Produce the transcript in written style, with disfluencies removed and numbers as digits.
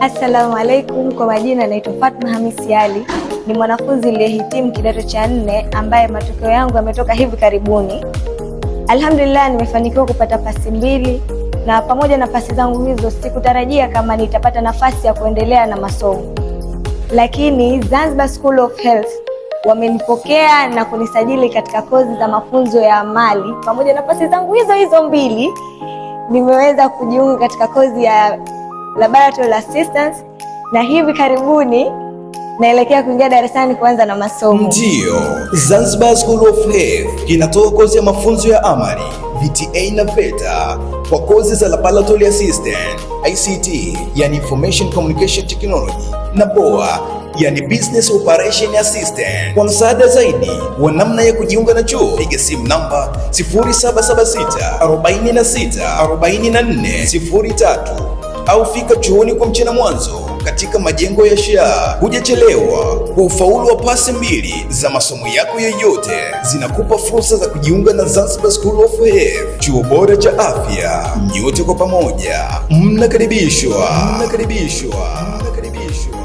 Assalamu alaikum, kwa majina naitwa Fatma Hamisi Ali, ni mwanafunzi niliyehitimu kidato cha nne ambaye matokeo yangu yametoka hivi karibuni. Alhamdulillah, nimefanikiwa kupata pasi mbili, na pamoja na pasi zangu hizo sikutarajia kama nitapata nafasi ya kuendelea na masomo, lakini Zanzibar School of Health wamenipokea na kunisajili katika kozi za mafunzo ya amali. Pamoja na pasi zangu hizo hizo mbili, nimeweza kujiunga katika kozi ya laboratory assistance na hivi karibuni naelekea kuingia darasani kuanza na masomo. Ndiyo, Zanzibar School of Health kinatoa kozi ya mafunzo ya amali, VTA na VETA kwa kozi za laboratory assistant, ICT, yani Information Communication Technology na BOA, yani Business Operation Assistant. Kwa msaada zaidi wa namna ya kujiunga na chuo, piga simu namba 0776 46 44 03 au fika chuoni kwa mchana mwanzo katika majengo ya SHA. Hujachelewa. Kwa ufaulu wa pasi mbili za masomo yako yoyote zinakupa fursa za kujiunga na Zanzibar School of Health, chuo bora cha afya. Nyote kwa pamoja mnakaribishwa, mnakaribishwa, mnakaribishwa.